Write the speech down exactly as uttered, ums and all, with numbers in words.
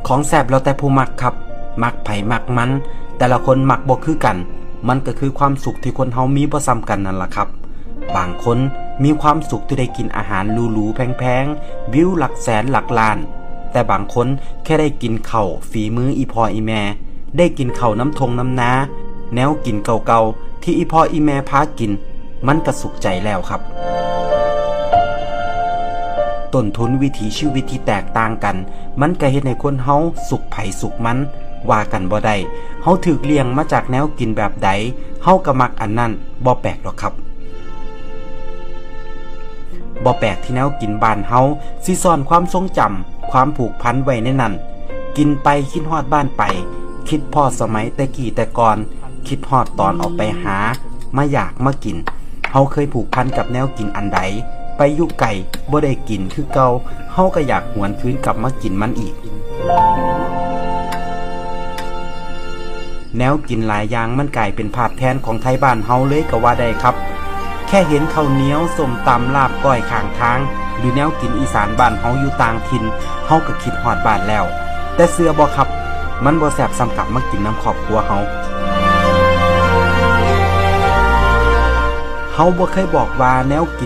ของแซ่บแล้วแต่ผู้มักครับ มักไผมักมัน แต่ละคนมักบ่คือกัน มันก็คือความสุขที่คนเฮามีบ่ซ้ำกันนั่นล่ะครับ บางคนมีความสุขที่ได้กินอาหารหรูๆแพงๆ วิวหลักแสนหลักล้าน แต่บางคนแค่ได้กินข้าวฝีมืออีพ่ออีแม่ ได้กินข้าวน้ำทงน้ำนา แนวกินเก่าๆที่อีพ่ออีแม่พากิน มันก็สุขใจแล้วครับ ต้นทุนวิถีชีวิตที่แตกต่างกัน มันก็เฮ็ดให้คนเฮาสุขไผสุขมัน ว่ากันบ่ได้ เฮาถูกเลี้ยงมาจากแนวกินแบบใด เฮาก็มักอันนั้น บ่แปลกดอกครับ บ่แปลกที่แนวกินบ้านเฮาสิซ่อนความทรงจำ ความผูกพันไว้ในนั้น กินไปคิดฮอดบ้านไป คิดฮอดสมัยแต่กี้แต่ก่อน คิดฮอดตอนออกไปหา มาอยากมากิน เฮาเคยผูกพันกับแนวกินอันใด ไปอยู่ไกลบ่ได้กินคือเก่า เฮาก็อยากหวนคืนกลับมากินมันอีก แนวกินหลายอย่างมันกลายเป็นภาพแทนของไทบ้านเฮาเลยก็ว่าได้ครับ แค่เห็นข้าวเหนียว ส้มตำ ลาบก้อยข้างทาง หรือแนวกินอีสานบ้านเฮาอยู่ต่างถิ่น เฮาก็คิดฮอดบ้านแล้ว แต่เชื่อบ่ครับ มันบ่แซ่บส่ำกลับมากินนำครอบครัวเฮา เฮาบ่เคยบอกว่าแนวกิน